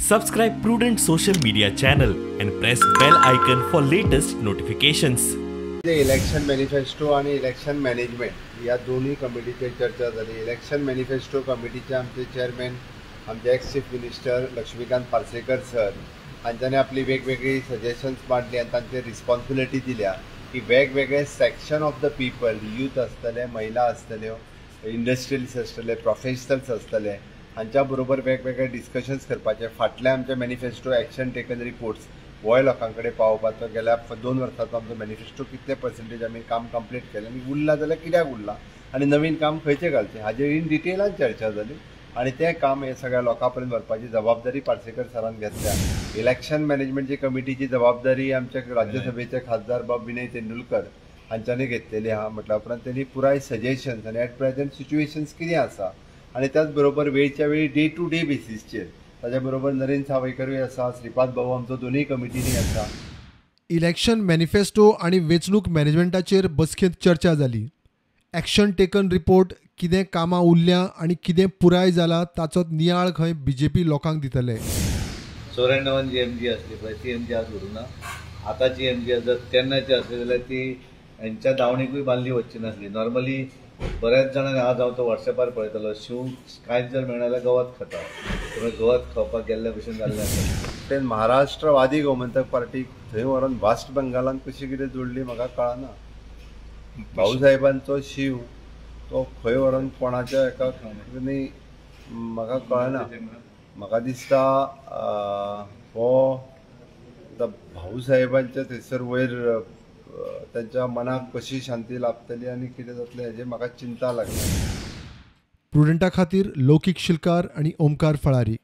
Subscribe Prudent social media channel and press bell icon for latest notifications. Election manifesto आणि election management ह्या दोन्ही कमिटीचेर चर्चा जाली. Election manifesto कमिटीचे आमचे चेअरमॅन आमचे ex chief minister Laxmikant Parsekar sir हांच्यांनी आपली वेगवेगळी सजेशन्स मांडली आनी तांचेर रिस्पॉन्सिबिलिटी दिल्या की वेगवेगळे section of the people, youth आसतले, महिला आसतल्यो, इंडस्ट्रियलिस्ट आसतले, प्रोफेशनल्स आसतले, हांच्या बरोबर वेगवेगळे डिस्कशन्स करपाचे. फाटले आमचे मॅनिफेस्टो एक्शन टेकन रिपोर्ट्स होय लोकां कडेन पावोवपाचो. गेल्या 2 वर्सांचो आमचो मॅनिफेस्टो कितले पर्संटेज आमी काम कंप्लीट केलें आनी उरलां जाल्यार कित्याक उरलां आनी नवीन काम खंयचें घालचें हाजेर इन डिटेलान चर्चा जाली आनी तें काम हे सगळ्या लोकां पर्यंत व्हरपाची जबाबदारी पार्सेकर सरान घेतल्या. इलेक्शन मॅनेजमेंटची कमिटीची जबाबदारी आमच्या राज्यसभेचे खासदार बाब विनय तेंडुलकर हांच्यांनी घेतलेली आहा. म्हटल्या उपरांत तेणी पुराय सजेशन्स आनी एट प्रेझेंट सिच्युएशन्स कितें आसा आनी त्याच बरोबर वेळच्या वेळी डे टू डे बेसीसचेर ताच्या बरोबर नरेंद्र सावयकरूय आसा, श्रीपाद भाऊ आमचो दोनूय कमिटींनी आसा. इलेक्शन मॅनिफेस्टो आनी वेंचणूक मॅनेजमेंटाचेर बसकेंत चर्चा जाली. एक्शन टेकन रिपोर्ट, कितें कामां उरल्या आनी कितें पुराय जाला ताचो नियाळ खंय बीजेपी लोकांक दितले. 94 जी एम जी आसली पळय ती एम जी आज उरूं ना. आतांची एम जी जर तेन्नाची आसली जाल्यार ती हेंच्या दावणीकूय बांदली वचची नासली. नॉर्मली बऱ्याच जाणांक आज हांव तो वॉट्सॅपार पळयतालो, शींव कांयच जर मेळना जाल्यार गवत खाता, त्यामुळे गवत खावपाक गेल्ल्या भशेन जाल्लें आसा. ते महाराष्ट्रवादी गोमंतक पार्टीक थंय व्हरोन वेस्ट बंगालान कशी कितें जोडली म्हाका कळना. भाऊसाहेबांचो शींव तो खंय व्हरोन कोणाच्या एका न्ही म्हाका कळना. म्हाका दिसता हो आतां भाऊसाहेबांच्या थंयसर वयर तांच्या मनाक कशी शांती लाभतली आनी कितें जातलें हेजें म्हाका चिंता लागली. प्रुडंटा खातीर लौकीक शिलकार आनी ओमकार फळारी.